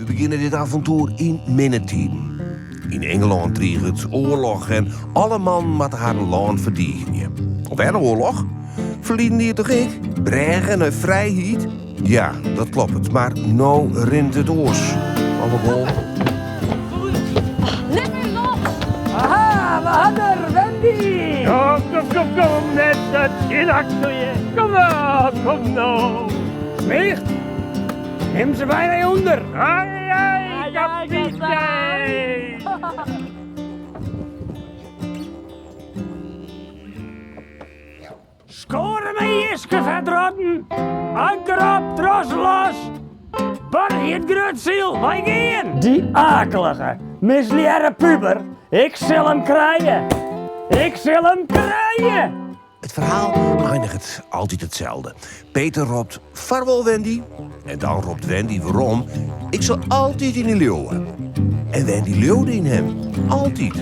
We begjinne dit avontoer yn minne tiden. Yn Ingelân driget oarloch en alle mannen moatte harren lân ferdigenje. Wer oarloch? Ferliden jier toch ek? Brêge nei frijheid? Ja, dat kloppet, mar no rint it oars. Alhoewol. Lit my los! Aha, we ha der, Wendy! Kom, kom, kom, kom, net dat tsjinakselje. Kom no, kom no. Smicht, nim se by nei ûnder. Ai, ai, kapitein! Skoare mei jiskefetrotten! Anker op, tros los! Bargje it grutsyl, wy gean! Dy akelige, mislearre puber, ik sil him krije! Ik sil him krije! It ferhaal einiget altyd itselde. Peter ropt farwol Wendy en dan ropt Wendy werom, ik sil altyd yn dy leauwe. En Wendy leaude yn him, altyd.